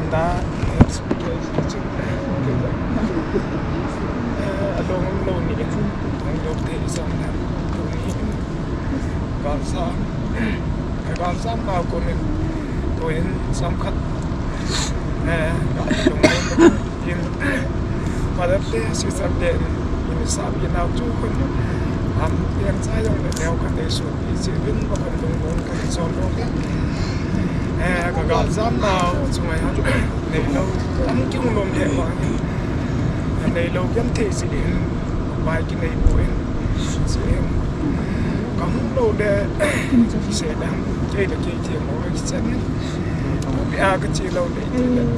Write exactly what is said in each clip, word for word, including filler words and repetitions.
Ta, eh, along lo ni, along lo te isang na, tuni, galsa, galsa ma ko ni, to in sam khat, eh, along lo in, Mother Day, Sister Day, in sa pi nau chu kun, am, pian sa yong le neo ka te su, pi si vin ba kun dung dung ka so lo. Eh, ka gal jam nau chu ngai ha. Nei lo, am ki hung lom le ma. Nei lo kan te si in, bai ki nei po in. Si in. Ka hung lo le, se da, ke da ke ke mo ki chen. Pi a ka chi lo le,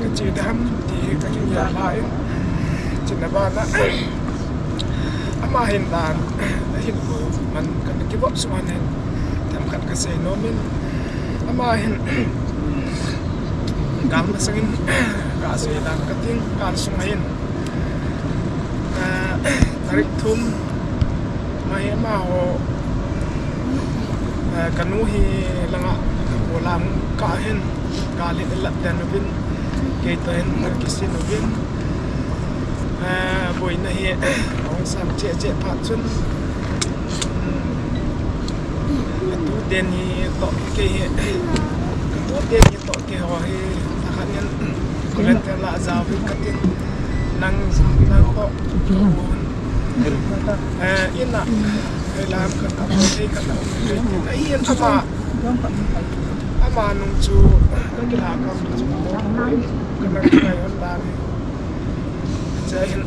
ka chi da ham ti ka ki ya la in. Chi na ba na. Ama hin dan, ahin ko man kan ki bop suan hin. Tam kan ka sei nom in. Ama hin, gal masang in, ka sei dan ka ting, gal sung hin. Ah, tarik thum, ma hi ama ho, ah, ka nu hi langa, ko lang ka hin, gal hi lat dan bin, ke to hin, ki sin bin. Ah, boina hi, hong sam che che phat chun. Hmm. Tu den hi to ke hi. Tu den hi to ke ho hi. Akhat nin. Volunteer la ja vi ka tin. Nang, nang ko. Eh, ina. He lam ka ka ko te ka na. Ai, ama. Ama nung chu. Ka la ka chu. Ka na ka hon la. Jai hin.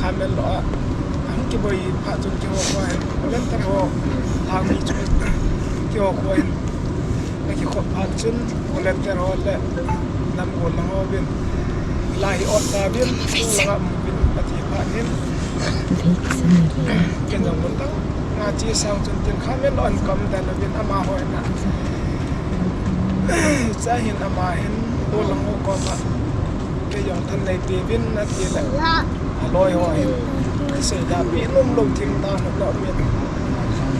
Khamen lo a, hung kiboi phat chun keiho kho hin, volunteer ho, lang mi chun, keiho kho hin, na kikhop phat chun, volunteer ho le, nam gol lang ho bin, lai hi ot ta bin, langa mu bin, ati phat hin, ken jong mun tang, nga chi sang chun tin khamen lo an kam dan bin, ama ho na. Cha hin ama hin, gol lang ho ko pa. Kei jong than nei pe vin na ti le. A loi ho hin. Sei da pi num lo thim ta no lo min.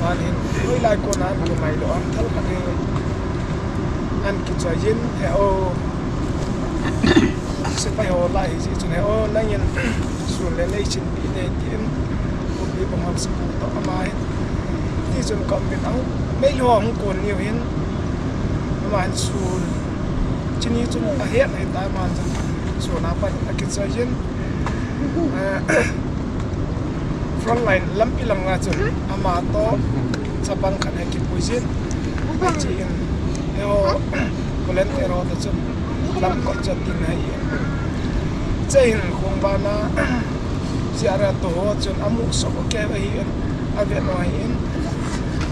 Man hin. Hoi lai ko na ni mai lo an thal ka ni. An ki choi jin he o. Sepai ho lai ji chun he o na yin. Sun le nei chin pi ne ti in. Ko pi bang hal sa ko to ama hin. Ti chun kam min au. Mei lo hung kon niu hin. Ama hin sun. Chini chun a het nei ta man chun. Sun a pan a ki choi jin. Eh, frontline lampi lang nga chun ama to chapang khat he kipui jin. Chi in, eo, volunteer ho ta chun lam kot chat ding hai in. Che in khong ba na, si ara to ho chun amu so ke ba hi in, a ve no hai in.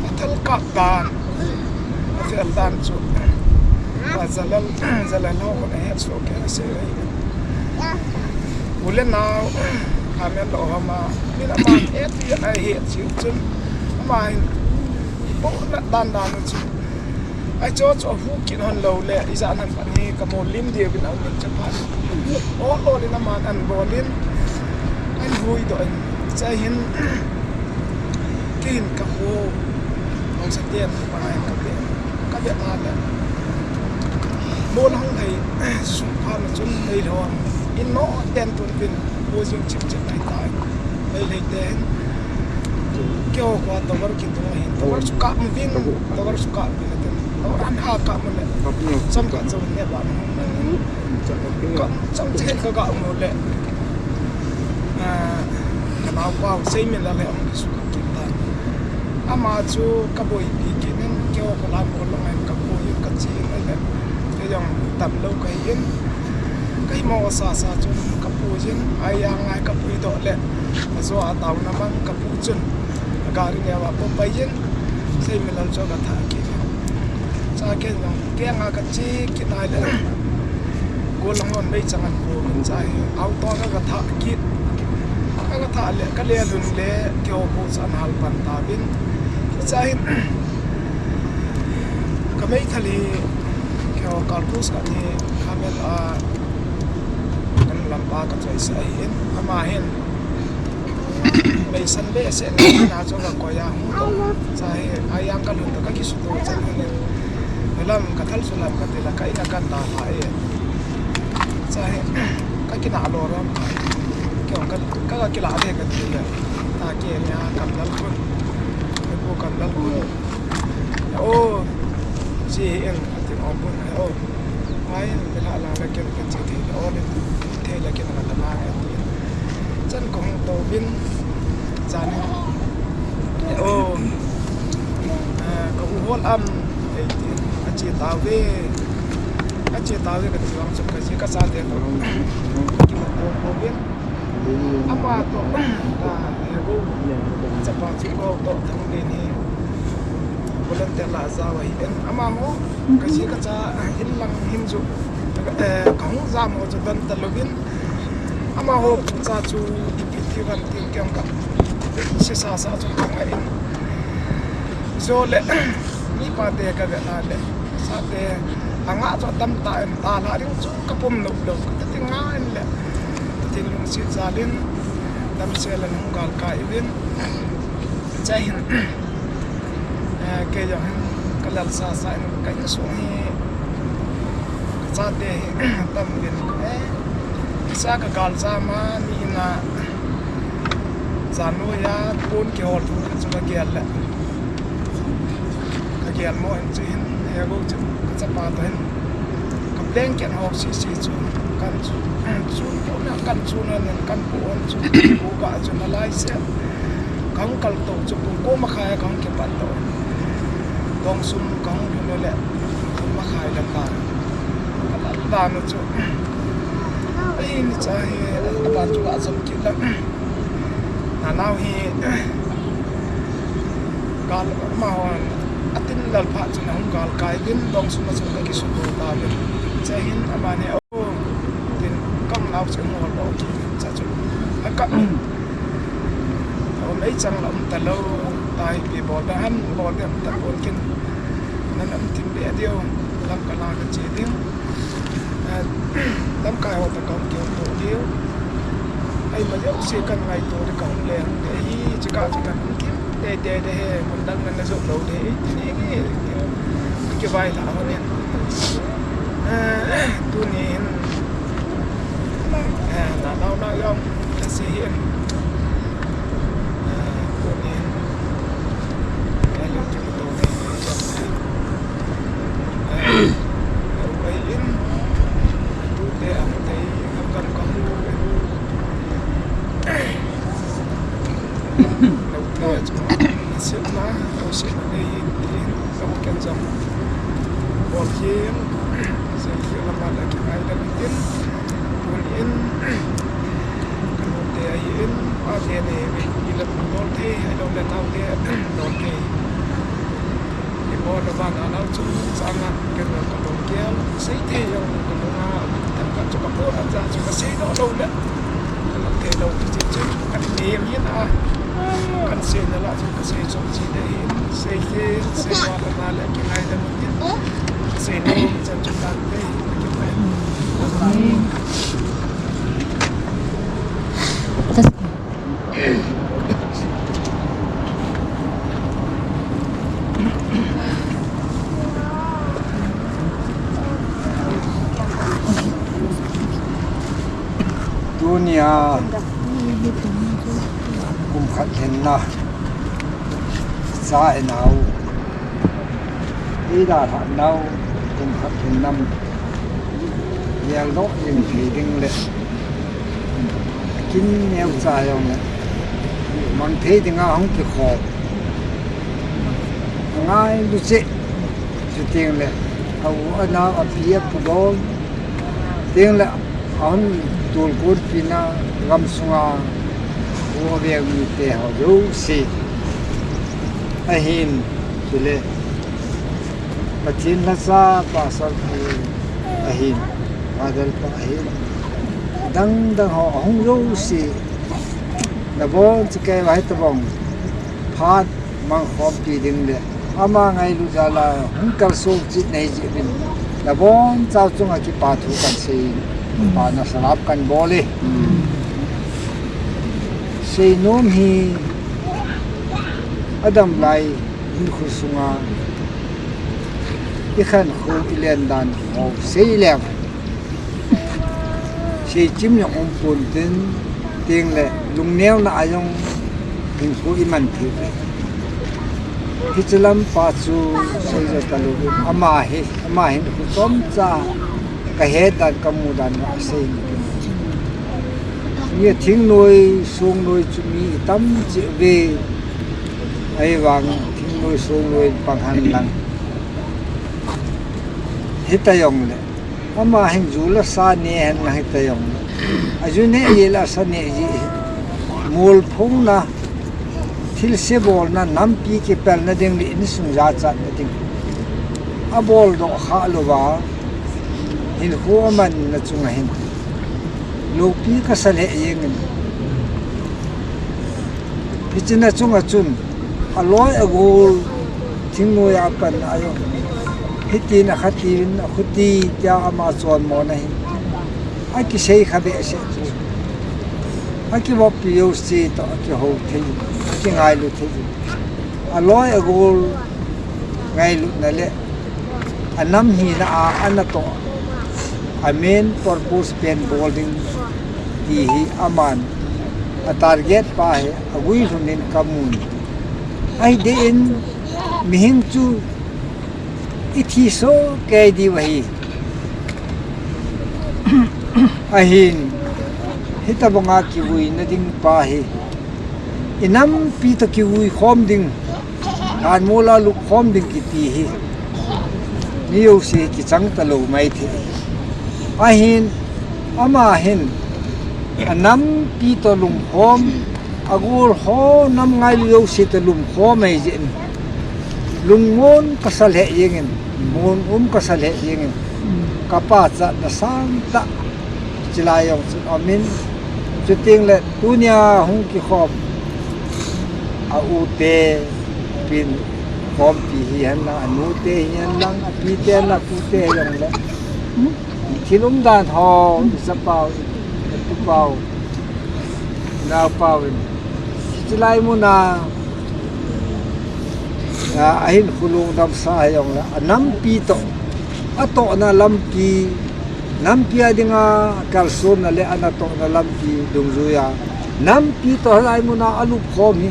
A thal kap dan, a fel dan chu. Ba zalal, zalal ho ko he so ke se hai in. U le nau, khamen lo hama, min ama e ti a he chi chun, ama hin, po na dan dan chu. Ai cho cho hu kin hon lo le, i ja nan pan hi ka mo lim dia bin au min cha pa. O lo le na man an bo lim, an hui do in, cha hin, kin ka ho, ong sa tian, pa hin ka tian, ka tian ta le. Mo na hong hai, sung pha na chun hai lo, in no tian tun bin, bo jing chip chip hai tai, hai lei ten. Keo kwa tower ki tung hin, tower chu kap vin, tower chu kap vin ten. Tower an ha kap le. Cham ka cham ne ba. Ka cham che ka ga mo le. Ah, ka nau pa sei min la le ong ki su ka ki ta. Ama chu ka boi pi ki nen keo ka la ko lo ngai ka boi ka chi le. Ka jong tam lo ka hin. Ka hi mo sa sa chu ka pu jin ai ya ngai ka pui do le. Ka zo a tau na mang ka pu chun. Ka gari ne wa po pai jin. Sei mi lal cho ka tha ki. Cha ken jong ke nga ka chi ki nai le. Ko lang on mei chang an ko min cha hi. Au to ka ka tha ki. Ka ka tha le ka le lun le ke o ko sa an hal pan ta bin. Cha hin. Ka mei thali ke o kal kus ka ni ka mel a. Kan lampa ka choi sa ahi in, ama hin. Mei san le se na cho ka ko ya hung to. Cha hi, a yang ka lun to ka ki su to cha ni. Lam ka thal su lam ka ti la ka in a kan da ha e. Cha he ka kina lo ram ka. Kyo ka ka ka kila de ka ti le. Ta ke nya kam dal kun. Ko kam dal kun. O. Chi en ka ti o kun. O. Mai en la la la ke ka chi ti o le. Te la ke na la ma ka ti. Chan kong to bin. Chan. O. Ka u hol am. Ei ti. A chi ta ve. A chi ta ve ka ti vang chu ka chi ka sa te to. Ki mo ko ko ve. Ama to. Ka he go. Chapa chu ko to thang le ni. Volunteer la za wa hi en. Ama ho. Ka chi ka cha in lang hin chu. Ka hung za mo chu dan ta lo vin. Ama ho pu cha chu ipi ti van ti kiam ka. Si sa sa chu ka ngai in. Zo le. Mi pa te ka ga na le. Sa te. Anga chu tam ta en ta la ding chu ka pum lo lo. Ka ti nga en le. Tin lung si za lin. Tam se le nung gal ka i vin. Jai Hind. Eh, kei jong hin ka lal sa sa in ka insung hi ka chate hi tam din, eh, sa ka gal sa ma ni na sa nu ya pon ki hol thu chu ka gel le ka gel mo in chu hin he go chu ka chapa to hin. Ka blanket ho si si chu kan chu, chu ko na kan chu na nen kan ko on chu ko ka chu na lai se. Ka hung kal to chu ko ko ma khai ka hung ke pan to. Dong sum ka hung lu le ko ma khai la ka. Ka la la no chu. Ai ni cha he la chu la chom ki la. Na nau hi. Gal ma hon atin lal pha chu na hung gal kai din dong sum chu ka ki su ko ta le. Cha hin ama ne Tin, kam nau chu ngol lo ki, cha chu. A kam. Om ei chang la um ta lo, ta hi pi bol da han, bol da ta bol kin. Nan am tin be dio, lam ka la ka che ding. Eh, lam kai ho ta kam ke to dio. Ai ma yo se kan ngai to de kam le, de hi, chi ka chi kan kim. Te, te, te he, mun dang nan na zo lo te, te, te, te, te vai la ho ne. Eh, tuni hin, eh, na, na, na, yong, te si hin. Eh, tuni hin, eh, lo ki to te, eh, lo kai in, tu te, am te, am kan, kan, Lo, lo, sitna, lo sitna nei, tin, lo ken jam. Bol kin, sei kin la ma la ki ai da tin. Tun in, ka lo te ai in, a te ne, me ki la pu lo te, ai lo le tau te, lo te. Ibo na ba na nau chu changa ke na ka dong kial, sei te yong ka dong a, tam ka chu ka po na ja chu ka sei do lo le. Ka lam te lo ki chi chu, ka ni ne mi na. Kan sei na la chu ka sei chu chi de in, sei te, sei wa ka na le ki ngai da mi. Sei no, chan chu ka te, ki pa. Tunia kum khat lhinna cha inau, ida lhanau kum khat lhin nam. Yel doh jing thei ding le kin neo cha jong le mang thei dinga hung kikhop ngai lu che. Chuteng le a u a nau a pi a pu bol teng le a hun tul kun pi na gam sunga u a veng mite ho jouse ahin chule Pathen lhacha pastor pu ahin, Father pa ahin, dang dang ho ahung jouse, nabon chu kei vai tabang phat mang khompi ding le ama ngailu jal a hung kalsong chi nei ji bin, nabon chau chunga kipa thu kan sei, pa na salap kan bol e. Seinom hi adam lai hinkho sunga Ikhan khu ilen dan ho sei leng, sei chim jong um pon tin, ting le lungneo na a jong hinkho iman thei ve. Hiche lam pa chu sei jo talou, ama hi, ama hinkho chomcha ka het dan, ka mu dan a sei. Mi thingnoi, songnoi chu mi itam cheh ve. Ahivang thingnoi, songnoi pang hen lang, hita jongle, ama hin ju le sa ne hen lang hita jongle, aju neh jeh le asa neh jeh hi, molphung na, thilse bolna, nampi kipelna ding le insung jachatna ding abol doh kha louva, hinkho amanna chunga hin loupi kasa lheh jengin, hiche na chunga chun aloi agol, thingnoi a pan a jong, hitin akhatin, akhuti tia ama chonmona hin akisei kha behseh chu, akivoppi jouse toh akihou thei, akingailu thei, aloi agol ngailutna le anam hina a anatoh, a main purpose pen bol ding ti hi aman a target pa hi aguilhun in kamun. Ahideh in mihing chu ithi soh kei diu ahi. Ahin, hitobanga kivuina ding pa hi inampi toh kivui khom ding, hanmol a lup khom ding kiti hi mi jouse kichang talou maithei. Ahin, ama hin anampi toh lumkhom, agol ho, nam ngailu jouse toh lumkhom ahijeh in, lungmon kasa lheh jengin, mon um kasa lheh jengin, kapachatna sangtah chilai jong chun aumin, chuteng le tunia hung kikhom a u te, pin khompi hihen lang, anu te hihen lang, api te, apute hijongle, thil umdan ho ichapau, itupau, inaopau in, hiche lai muna ahinkho lungdamsa hijongle, anampi toh, atohna lampi, nampi a dinga kalsonna le anatohna lampi dungjuiya, nampi toh hilai muna alupkhom hi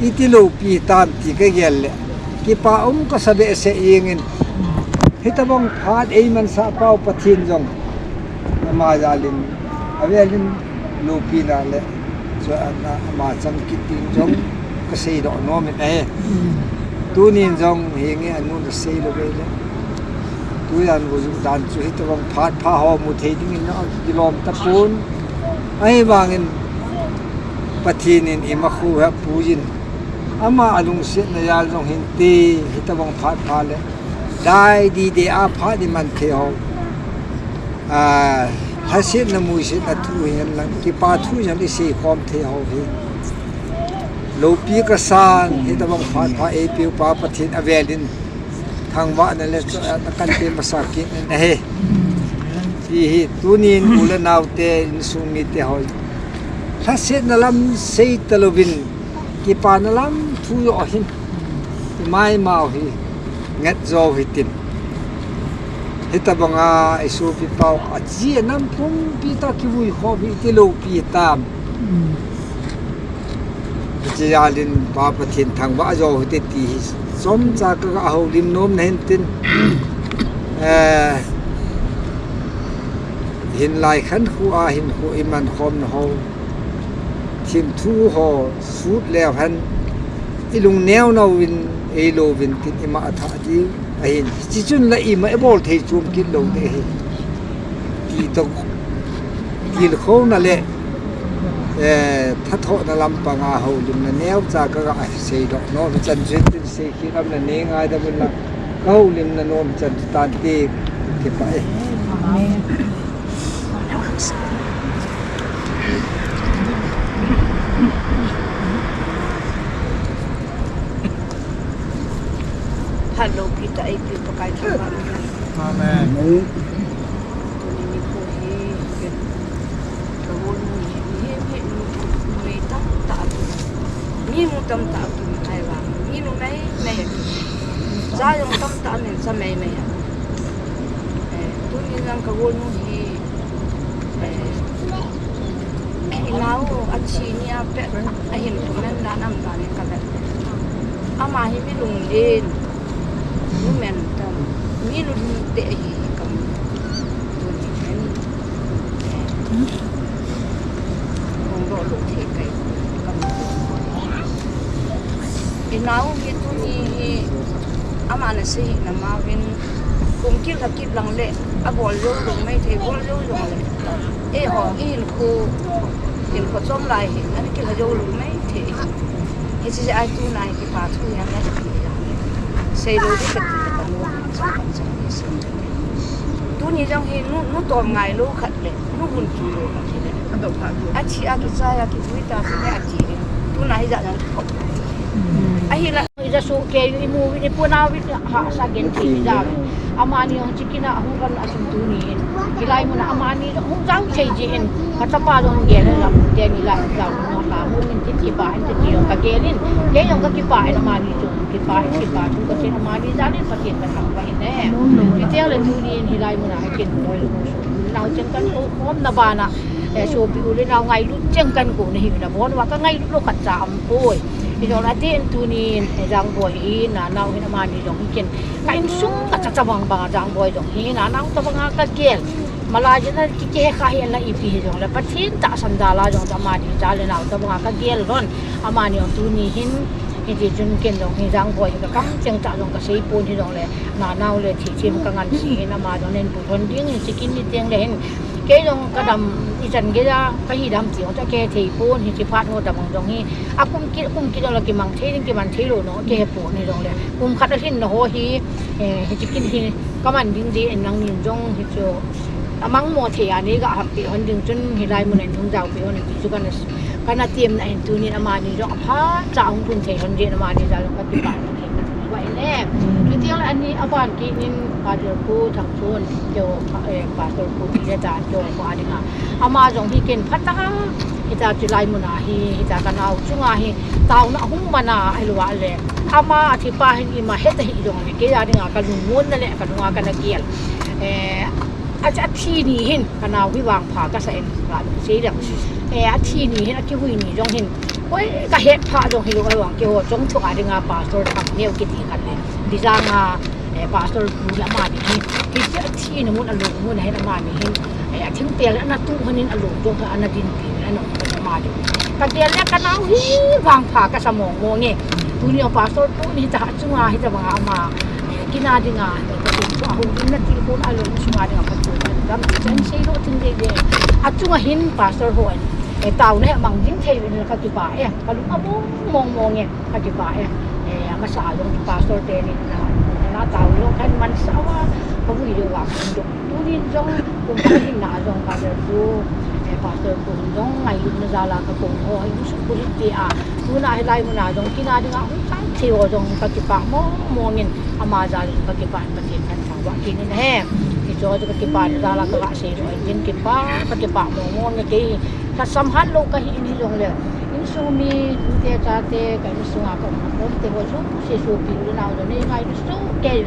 iti loupi hitam ti kagel le, kipa um kasa behseh jengin, hitobang phat eimansah pau Pathen jong ama jalin avelin loupina le chu ama chang kit ding jong kaseidoh nomin ahi. Tunin jong hinge anu nasei lou vele, tujan vuju dan chu hitobang phat pha ho mu thei dingin akilom tapon. Ahivangin Pathen in ima khu hi apuijin, ama alungsetna jal jong hinte, hitobang phat pha le dai dide a phat iman thei ho, lhasetna muisetna thu hihen lang, kipa thu hihen isei khom thei ho hi loupi kasan, hitobang phat pha eipeu pa Pathen avelin thangvahna le choi-atna kanpe masa kit in ahi. Ti hi tunin u le naote, insung mite ho, lhasetna lam sei talouvin, kipana lam thu joh hin imaimau hi nget jou hitin, hitobanga isopipau achi anam pumpi toh kivui khom hi iti loupi hitam. Hiche jalin Pa Pathen thangvah jou hite ti hi chomcha kaga houlim nomna hintin, hinlai khankho a hinkho iman khomna ho, themthu ho sut leuhen, ilungneo nauvin, eilouvin tin ima athah diu ahin, hiche chun la ima ibol thei chom kit lou ding ahi. Ti toh tilkhouna le thathohna lampanga houlimna neocha kaga seidoh nom hichan chu hitin, sei kit lam le nei ngaidam unlang, kahoulimna nom chan chu tante, kipah e. Phat loupi tah eipeu Pakai thangvahna. Amen. Tuni nikho hi, kagol nu hi, mihem hi, numei tamtah atum, minu tamtah atum, ahivang minu meimei atum, cha jong tamtah amin, cha meimei a Nang ka gol nu hi, eh, i nau a chi ni a pe a hin comment dan am dan ka ve. Ama hi mi lunglen, mi men tam, mi lungte hi kam. Tuni hin, eh, hung lo lo thei kai kam. I nau hi tuni hi ama na sei na ma vin kum kil ha kit lang le a bol lo lo mai thei bol lo lo le. E ho i hin khu hin kho chom lai hi an kil ha lo lo mai thei. Hiche jeh a tuna hi kipa thu hi ana ti a. Sei lou ding kati ka mu chang chang ni sin. Tuni jong hi nu, nu tom ngai lou khat le, nu hun chu lou khat le. A thi a kichai a kivui ta si le a thi le. Tuna hi ja jong kikhop. Ahi la, i ja su ke i mu vin i pu nau vin ha sa gen ti ja. Amani jong chi kina hu kan a sum tuni hin. Hilai muna amani jong hung jao thei ji hin. Ka chapa jong gel la, te ni la, jao no ka mu min ti ti pa hin ti ti jong ka gel in. Kei jong ka kipa in amani jong kipa in kipa thu ka chen amani jal in Pathen ka thangvah in e. Ti te le tuni hin hilai muna ha ken moi lo su. Nau chen kan ko khom na bana. Eh, sopi u le nau ngailut chen kan ko na hi na bon wa ka ngailut lo khat cha am poi. Hi jong la tin tuni hin, eh, Jangboi hi na nau hin amani jong hi ken. Ka insung ka cha cha bang bang Jangboi jong hi na nau ta bang ka gel. Malai jin a kikhe kha hi la ipi hi jong le Pathen tahsan jal a jong amani jal le nau tabang a ka gel lon. Amani jong tuni hin hiti chun ken jong hi Jangboi hi ka kam cheng tah jong ka sei pon hi jong le na nau le thichem ka ngan si hin ama jong nen pu thon ding hi chi kin ni teng le hin kei jong ka dam ichan gei a ka hi dam ti jong cha ke thei pon hi chi phat ho dam jong hi a kum kit kum kit jong la kimang thei ding kiman thei lo no ke he pon hi jong le kum khat a hin na ho hi, eh, hi chi kin hi ka man ding ji en nang nin jong hi chu. Amang mo thei a ni ga hampi hon ding chun hilai mun in hung jao pi hon ti chu kana, kana tiam na hin tunin amani jong apha cha hung pun thei hon din amani jal jong ka kipa thei ka va in e. Chutiang le ani aban kit nin Pastor Pu Thangchun keo, eh, Pastor Pu ti le ta keo pa dinga. Ama jong hi ken phat ta. Hita chulai muna hi, hita ka nau chunga hi, tauna hung mana ahi lou a le. Ama a thi pa hin ima heta hi jong le, kei a dinga ka lungmon na le, ka lunga kana gel. Eh, a, a thi ni hin, ka nau hi vangpha ka sa in, ka sei le. Eh, a thi ni hin, a kivui ni jong hin. Koi ka het pha jong hi lou a vang keiho chong thu a dinga Pastor Thang Neo kiti khat le. Bijang a, eh, Pastor Pu le amani hin. Hiche a thi na mun a lungmon a hin amani hin. Eh, a thingpel ana tu honin a lung jong ana dinpi ana amani. Ka gel le ka nau hi vangpha ka sa mong mong e. Tuni a Pastor Pu ni ta chunga hi ta banga ama. Eh, kina dinga, eh, ka tu a hung din na ti ko a lung chunga dinga ka tu ka dam chen sei lo tin de de. A chunga hin Pastor ho an. Eh, tauna mang ding thei le ka kipa e. Ka lung a mong mong mong e. Ka kipa e. Eh, amasa a jong Pastor te ni na, na tao lo kan man sa wa, ka vui lo wa kan do. Tunin jong, kum ka hin na jong Pastor Pu, eh, Pastor Pu jong ngailutna jal a ka kong ho, hi su pu hi ti a. Tuna hilai muna jong, kina dinga hung chang thei ho jong ka kipa mong mong in, ama jal in ka kipa in Pathen kan thangvah kit in ahi. Hicho chu ka kipa na jal a ka ga sei lo, hin kipa, ka kipa mong mong in kei, ka samhat lo ka hi in hi jong le. Insung mi, tute chate, ka insung a ka um khom te ho jouse sopi u le nau jong nei ngailu soh kei.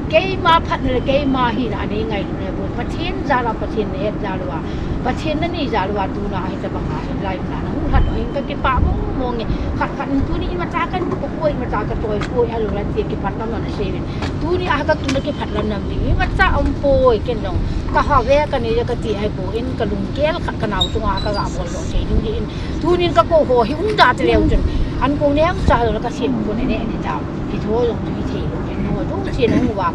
Keima phatna le keima hina a nei ngailu na bon. Pathen jal a, Pathen na het jal uva. Pathen na nei jal uva tuna hi tabang a hilai na na hung lhat u hin ka kipa mong mong e. Khat khat in tuni imacha kan ko poi, imacha ka toi poi, a lo la ti kiphat lam na sei uvin. Tuni a ka tuna kiphat lam nam ding imacha um poi ken jong. Ka ha ve ka nei ka ti hai poi in ka lunggel khat ka nau chunga ka ga bol lo sei ding in. Tunin ka ko ho hi um da te leu chun. An ko nem cha lo ka sim ko ne ne ni ta. Ki tho jong ki thei lo ken ho jong chen hung uva.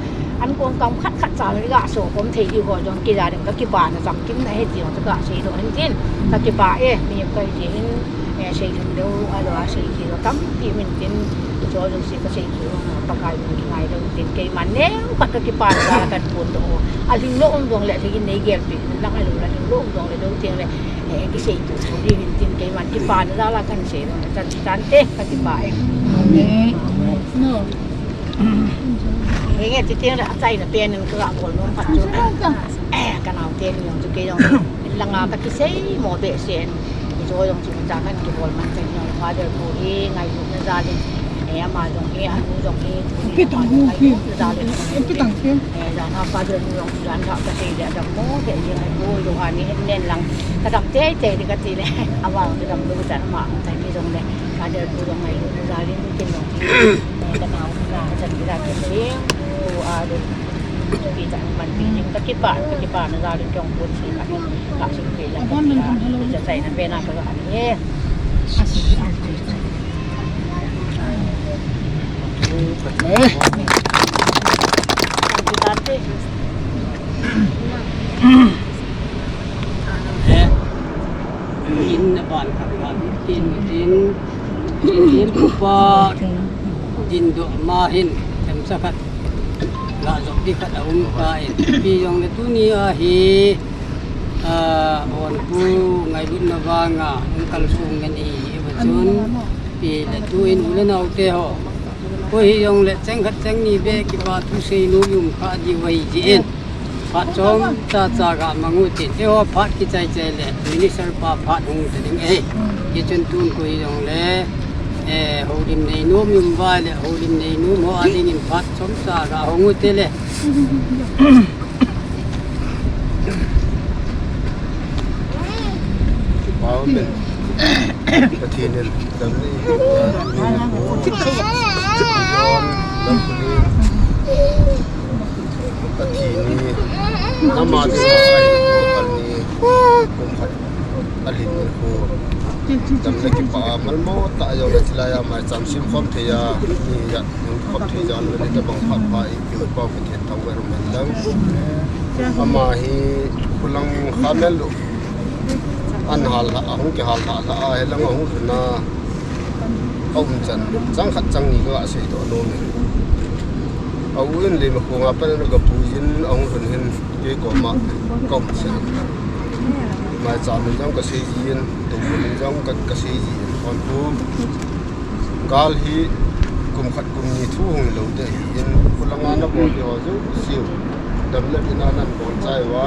An ko kam khat khat cha lo ga so kom thei di ho jong ki ja ding ka kipa na cham kim na he ti jong ka sei lo hin tin. Ka kipa e mi ka ti hin, eh, sei thum lo a lo a sei ki lo tam pi min tin. Ki tho jong sei ka sei ki lo na pa kai min ki ngai lo tin keiman neo khat ka kipa na kan pon do. A ling lo um jong le ling nei gel pi min lang a lo la ling lo um jong le do tiang le. Eh, kisei tu tu di hin tin keiman kipa na jal a kan sei lo, chan chan te ka kipa e. Amen. No. Henge ti tiang le a chai na pen in ka ga bol nom phat chu. Eh, ka nau te ni jong chu kei jong. Langa ka kisei mo behseh in. Hicho jong chu cha kan kibol man chen jong Father Pu hi ngailutna jal in. Ama jong hi, anu jong hi, tuni ama jong hi, jale. Jan ha pa jong jong, jan ha ka sei le, dam mo, te jing ai ko, jong ani, hin nen lang, ka dam tei tei di ka ti le, ama jong dam lu jan ama, tai mi jong le, ka de ko jong ai lu, jale, kin jong hi, ka nau, na, jan ki da ki sei, ko a de, ki jan man pi jing, ka kipa, ka kipa na jale, jong ko si ka, ka si ki la, ka si ki la, ka sai na pe na ka ani. In na ban khat khat, in, in, in, in, kupa, din do ma hin, tem sa khat, la jok di khat a um ta in, pi jong le tuni a hi, a, on pu ngai lut na vanga, um kal sung ngan i, i ba chun, pi le tu in u le nau te ho. Ko hi jong le cheng khat cheng ni be kipa thu sei nu yum kha di vai ji in. Phat chom cha cha ga mang u tin. Eiho phat kichai chai le minister pa phat hung ta ding e. Ki chun tun ko hi jong le, eh, holim nei nu yum vai le holim nei nu mo a ding in phat chom cha ga hung u te le. Pau men. Pathen in dam nei, nei ko. Pathen ni, nama ni, kum khat a lhin ni ko. Dam le kipa mal mo ta jong le chilai a mai cham sim khom thei a, ni ya, khom thei jong le ta bang phat pha i, ki pa Pathen thangvah in um hen lang. Ama hi khulang kha mel u. An hal la, ahung kihal la, la, a, helang ahung lhun a. A um chan, chang khat chang ni ka sei to nom e. A u in le ma khong a pan na ka pu jin ahung lhun hin kei koma ka um se. Mai cha min jong ka sei jin, tu min jong ka, ka sei jin. Kon tu. Gal hi kum khat kum ni thu hung lo te hi in, khulanga na bol te ho jouse u dam le vin a nan bol chai uva,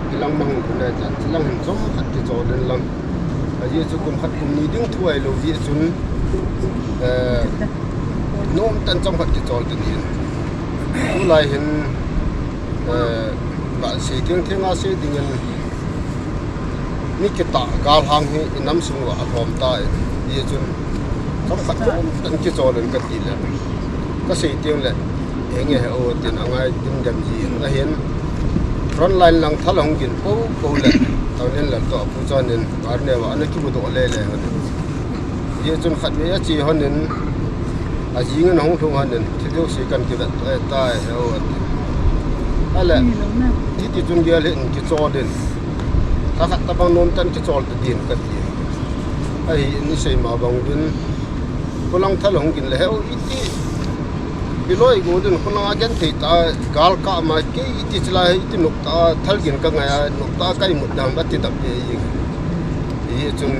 kilang mang hung le chan, chilang hin chom khat kichol in lang. Ajeh chu kum khat kum ni ding thu ai lo jeh chun, eh, nom tan chom khat kichol te in. Tulai hin, eh, ba sei theng theng a sei ding in, mi kitah galhang hi i nam sung uva a lhom ta in, hijeh chun chomkhat chomkhat in kichol in ka ti le, ka sei teng le, enge he o tin a ngai dim dem ji in ahin, front line lang thal hung gin po po le, Tanglen lal toh a pu chon in, Karne uva ana kibu doh le le hon in. Hijeh chun khatvei a che hon in, a jing in hung lhung hon in, thil jouse kan kivet toh e tai he o a ti. Ale, hiti chun gel hi in kichol in. Kha khat tabang nom tan kichol ta din ka ti. Ahi in i sei ma bang din. Khulang thal hung gin le he o i ti. I loi go din khulang a gen thei ta gal ka ma kei i ti chila i ti nok ta thal gin ka ngai a nok ta ka i mut dam a ti dap e i. Hijeh chun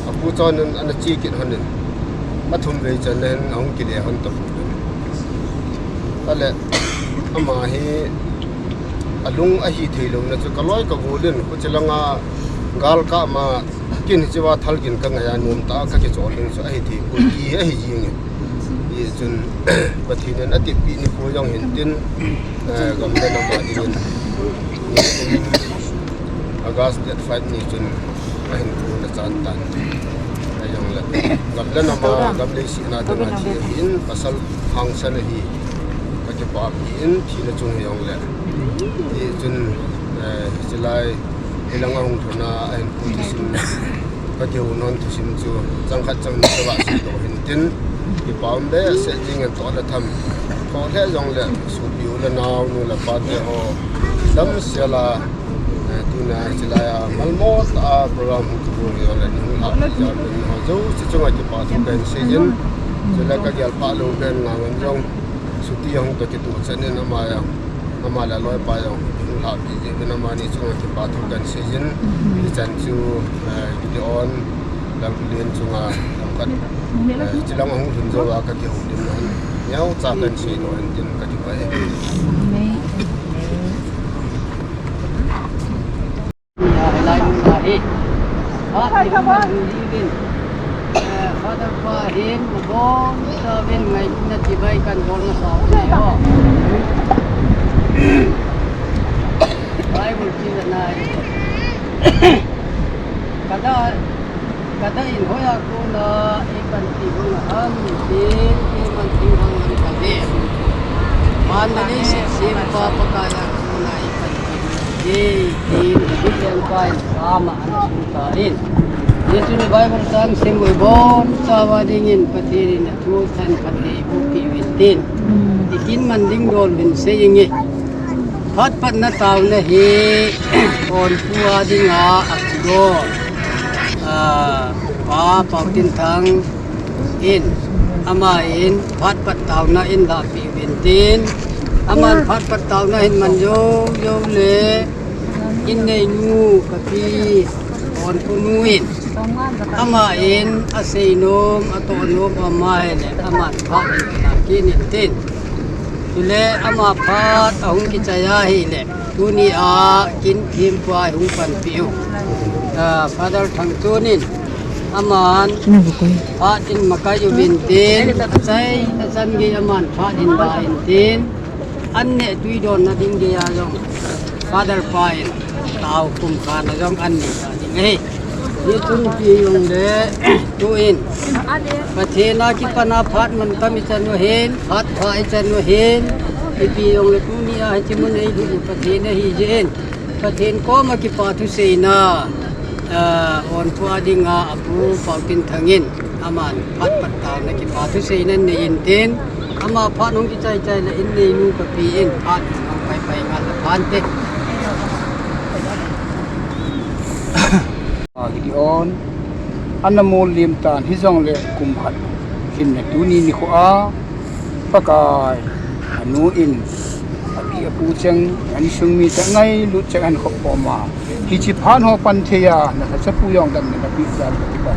a pu chon in ana che kit hon in. A thum vei chan in a hung kile hon ta pu. Ale, ama hi a lung a hi thei lo na chu ka loi ka go din, ko chilanga gal ka ma kin hi chiva thal gin ka ngai a nom ta ka kichol ding chu a hi thei ko ti a hi jing e. Hijeh chun Pathen in a tipi ni ko jong hin tin, eh, gam le nam a ding in. August date five ni chun a hin ko na chan tan. A jong le gam le nam a, gam le si na ding a chi in pasal hang san a hi ka kipa pi in thina chung hi jong le. Hijeh chun, eh, chilai Hilanga hung lhun a, a hin pu thusim, ka kihou non thusim chu, chang khat chang ni ka va sei doh hin tin, kipa um behseh jing in toh le tham. Khoh lheh jong le, sopi u le nao, nu le pa te ho, damsel a, eh, tuna chilai a, malmo tah a program hung kibol jong le, hung lhah jal in ho, jouse chunga kipa thu kahin sei in, chule ka gel pah lou pen ngang in jong, chuti a hung ka kituh chan in ama jong, ama le aloipa jong, hung lhah pi jeh in amani chunga kipa thu kahin sei in, hichan chu, eh, Gideon, Lalkhulen chunga, lam khat, eh, chilang a hung lhun jou a ka kihoulimna, neocha kahin sei doh in tin ka kipah e. Father pa hin, nabonchauvin ngailutna chibai kahin bol masa u ahi. Bible chilna ahi. Kada, kada in hoiya kona eipanpi u ham, tin, eiman ding ham kave. Van le leiset sempa Pakaiya kona eipanpi u ahi, tin, David lengpa in Psalm a ana sun tan. Hichun Bible chang sim u ibonchauva dingin Pathen in athu thanpha thei boh peh uvin tin. Ikinman ding dol uvin sei inge. Phat patna taona hi onpu a dinga apu dol, ah, Pa Paotinthang in, aman phat pat taona in lahpeh uvin tin. Aman phat pat taona hin man jou jou le, in neinu kapi onpu nu in, aman asei nom, atoh nom ama hile, aman phat in kit in tin. Chule ama phat ahung kichai ahile, tuni a kin thempu a hung panpi u, ah, Father Thangchon in, aman phat in makai uvin tin, achai, achan gei aman phat in la in tin, an neh tui donna ding geiya jong Father pa in tao kum khat na jong an neh ta ding ahi. Hichun ipi jongle, tun Pathen a kipat a phat mantam ichan u ahin, phat pha ichan u ahin, ipi jongle tuni a hiche mun a ilut u Pathen ahi jeh in, Pathen koma kipa thuseina, ah, onpu a dinga apu Paotinthang in, aman phat pat taona kipa thuseina nei in tin, ama phat hung kichai chai le in neinu kapi in phat hung pai pai ngal le phante. A Gideon, ana mol lim tan hijongle kum khat lhin le tuni nikho a, Pakai, anu in, api apu cheng, insung mi cheng, ngailut cheng ahin khop khom a. Hiche phat ho pan thei a, na lhacha pu jong damna napeh jal a kipa.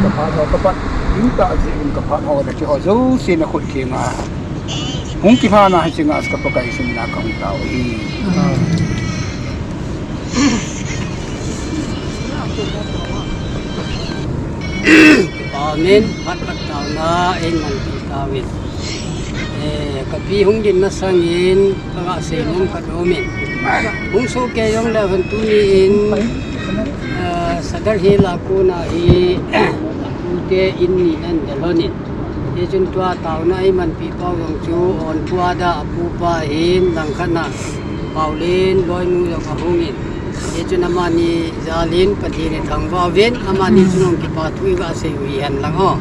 Ka phat ho ka pat, ding tah jeh in ka phat ho le keiho jouse na khut keng a. Hung kilhana hiche nga ka Pakai simna kahung tao ahi. Amen. Phat pat taona eimanpi tauvin. Eh, kapi hung dim masangin, kaga seinom khat aumin. Hung sohkei jongle hung tuni in, eh, Sadar Hill a kona hi, apute in ni nan dalhon in. Hichun tua taona eimanpi pau jong chu, onpu a da apupa hin, langkhat na, Paolen, Loinu jong ahung in. Hichun amani jal in Pathen ithangvah uvin, amani chun hung kipa thu iga sei u hihen lang o.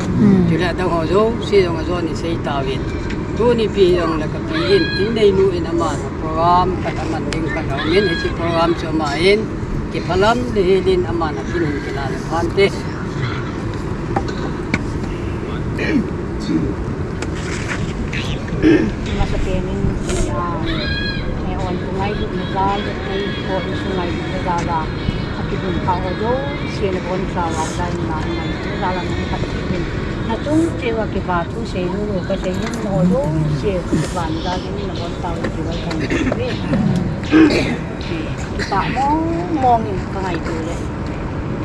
Chule adang ho jouse jong ajon isei tauvin. Tuni ipi jongle kapi in, in neinu in ama program khat aman ding khat aumin, hiche program chu ama in, kiphalam le hel in ama nakin hin kila le phante. Masapen in, ah, eh, onpu ngailutna jal, eh, ko insung ngailutna jal a, akibon kha ho jouse nabonchauva, lai na ngailutna jal a nang khat kibon. Nachung cheh uva kipa thu sei lulu kasei in, ho jouse kipa na jal in nabonchauva kipa kan kibon. Kipah mong mong in kangaito le.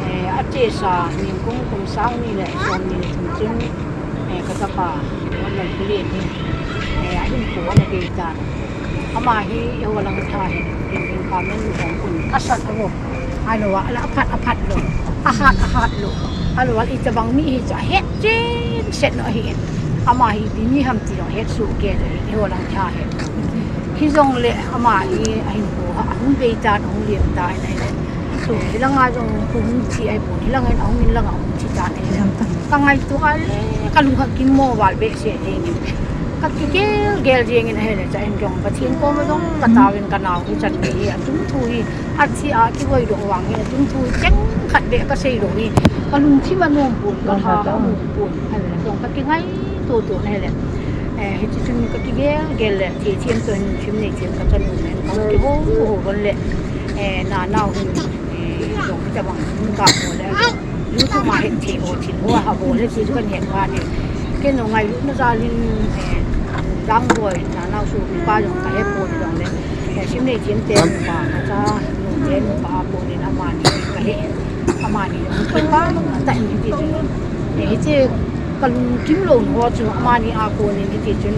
Eh, achesa nikum kum sang ni le som ni le thum chun, eh, kachapa, Honorable Pu Len hi, eh, ahinkho ana bei tan. Ama hi eiho lang tha hin, hin, hin pha men lu hong kun. Asat avo. Ahilou a, ala aphat, aphat lou. Ahat, ahat lou. Ahilou a, itobang mi hichu ahet chengset lou ahi. Ama hi ipi mi ham ti jong het soh kei lou ahi, eiho lang tha hin. Hijongle ama hi ahinkho a, ahung bei tan, ahung lem tan ahile. So, hilanga jong hung thi ahipon, hilanga ahung in langa hung thi tan ahile. Kangaito a le, kalung kagim mo val behseh jeng in. Kakigel gel jeng in ahile, cha in jong Pathen koma jong kataovin kanao hi chan gei hi, athu thu hi, athi a kivoidoh vang hi, athu thu hi cheng khat beh kasei lou hi. Kalungthim anom pon, kalha anom pon, ahile jong kakingaito to ahile. Eh, hiti chun kakigel gel le, thei thiam toh hin lungthim nei thiam kachan u nen, kakihou hou gon le, eh, nanao hin, eh, jong hitobang hin kamu le, YouTube a hin thei ho thin ho a ha bol le, chu kahet phat in. Kei jong ngailutna jal in, eh, Langboi, nanao sopipa jong kahe pon jongle, eh, sim nei thiam te nupa, kacha nu te nupa a pon in amani kahe. Amani, kipah tah in hiti chun. Eh, hiche kalungkim lou ho chu amani a kon in hiti chun.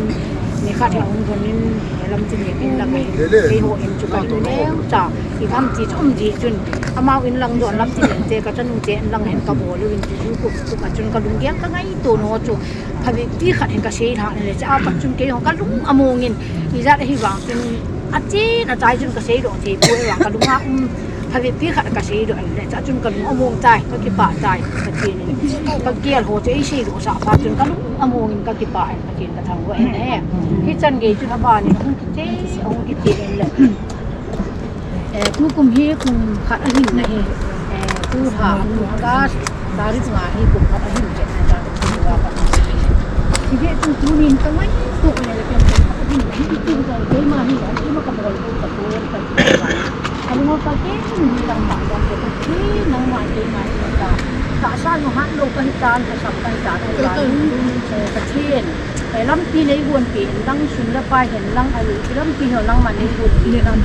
Nikhat hi ahung donin, eh, lamtin in lang in. Keiho in chu kalung neocha. Igam ti chu um ji chun. Amau in lang don lamtin in te kachanu te in lang hen kabol uvin chu kup kup a chun kalunggel kangaito nau chu. Phabep pi khat hin kasei lhah le, chua pat chun keiho kalung among in, ijat ahi vang chun, achen achai chun kasei doh thei poi vang kalung a um, phabep pi khat kasei doh le, chua chun kalung among tai, kakipah tai, Pathen in. Kagel ho chu eisei doh sah phat chun kalung among in kakipah in, Pathen kathangvah in ahi. Hichan gei chun aban in ahung kiti, ahung kiti in le. Eh, tukum hi kum khat ahin nahi. Eh, tulha, August, tarik nga hi kum khat ahin chet na ta, kum khat ahin. Hijeh chun tunin kangaito le, kum khat ahin nahi, tu jong keima hi, an ima kabol, ka tu, ka tu. Alunga ka ke, ni lang ma, ka ke, ka ke, nangma, keima, ka. Tahsa jong hat lou kahi tan, ka sap kahi tan, ka tu, eh, ka chen. Eh, lampi neigonpi in lang, sum le pai hin lang, ahi, lampi ho nangma neigonpi in lang,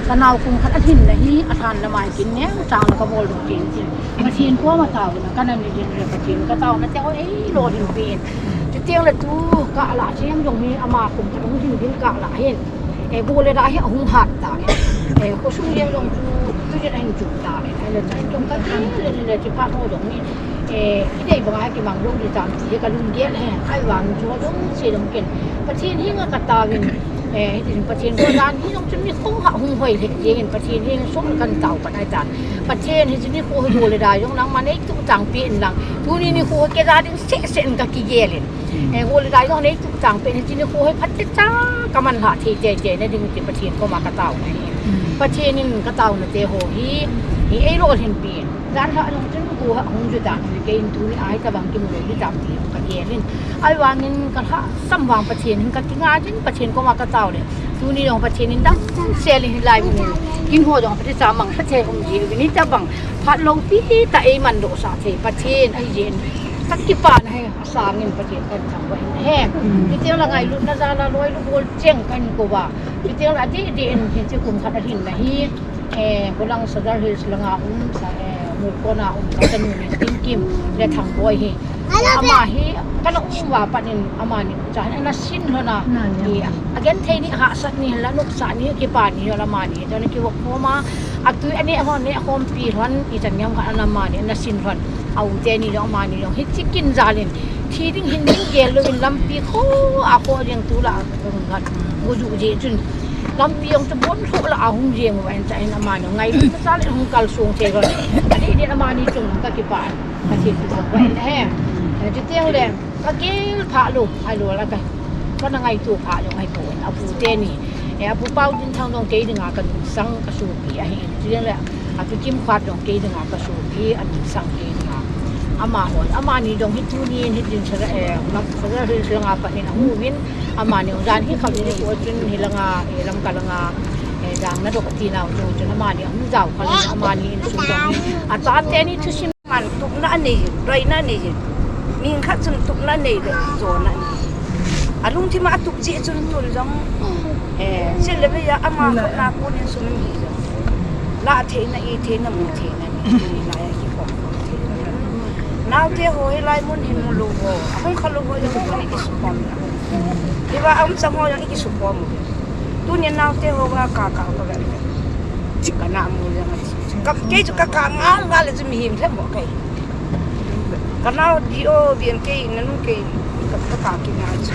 kanao kum khat ahin nahi, alhan lama hi kin neo, chang la kabol doh kin tin. Pathen koma taona kana nei jin le, Pathen kataona te ho eilolhinpi in. Chuteng le tu, kalah cheng jong hi ama kum khat hung hin hin kalah hin. Eh, go le da hi ahung hat ta. Eh, khosung jeng jong chu, tu jin ahin chu ta. Eh, le chang jong kati le, le, le, chi phat ho jong hi. Eh, idei banga kimang lou di tam ti hi kalunggel e, ahivang chu jong se jong ken. Pathen henga kataovin, eh, hitin Pathen koma dan hi jong chun nikho ha hung hoi le, jeng in Pathen henga song kan tao pan ahi tan. Pathen hiche nikho hi go le da jong nangma neituh tang pi in lang. Tuni nikho hi keija ding seh seh in kakigel in. Eh, go le da jong neituh tang pi in hiche nikho hi phatecha kaman lhah thei tei tei na ding ti Pathen koma katao na hi. Pathen in kataona te ho hi, hi eilolhinpi in. Jan lhah jong chun go ha hung ju dan, kei in tuni a hitabang kimu lou hitam ti kagel in. Ahivangin kalhahsam vang Pathen in kakinga jin Pathen koma katao le. Tuni jong Pathen in damsel in hilai mun. Kin ho jong Pathen cha mang Pathen um ji uvin hitabang. Phat loupi tah eiman doh sah thei Pathen ahi jeh in. Kakipah na hi asang in Pathen kathangvah in ahi. Chuteng le ngailutna jal a loi lu bol cheng kahin kou va. Chuteng le adeh deh in hiche kum khat ahin nahi. Eh, Bulang Sadar Hills langa um, sa, eh, Murkon a um, kachanu ni Tinkim le Thangboi hi. Ama hi, kana um uva pat in amani cha hin ana sin lhon a. Hi, agenthei ni hahsat ni la nopsah ni kipa ni la amani. Chun kivop khom a, atui aneh lhon, neh khompi lhon, ichan niam khat ana amani, ana sin lhon. Aum teni jong amani jong, hiche kin jal in. Thi ding hin ding gel louvin lampi kho a kho jeng tu la. Hung khat, go ju jeh chun. Lampi jong chu bon lhoh la ahung jeng uva, ahin cha in amani ngailutna jal in hung kalsong thei lhon. Adeh deh in amani chung kakipah in. Pathen kathangvah in ahi. Eh, chuteng le, kagel pha lou, ahilou le ka, kana ngaito pha lou, ahipoi. Apu teni. Eh, Apu Paodinthang jong kei dinga kanungsang kasopi ahi. Chuteng le, Atu Kimkhat jong kei dinga kasopi, aningsang kei dinga. Amaho, amani jong hi tunin, hitin Sadar, eh, Sadar Hills langa pat in ahung uvin, amani jong jan hi khat ni ko chun hilanga, eh, Lamka langa, eh, dang na dok ati nau chu, chun amani ahung jao kha in, amani insung jong hi. Acha teni thusim man tupna anei, loina anei. Mi khat chun tupna anei le, jona anei. Alungthim a atup jeh chun tun jong, eh, chule ve ya ama khut na kon in sum hi jong. La theina, i theina, mu theina ni, tuni lai a kikhom khom theina. Naote ho hilai mun hin mu lou ho, ahung kha lou ho jong tuni kisukhom na. Hiva aum chang ho jong ikisukhom u. Tuni naote ho va ka ka ka ve. Kana mu jong ati. Ka, kei chu ka ka ngal ngal le chu mihem lhem mo kei. Ka nao di o, bian kei, nanu kei, ka, ka, ka kina chu.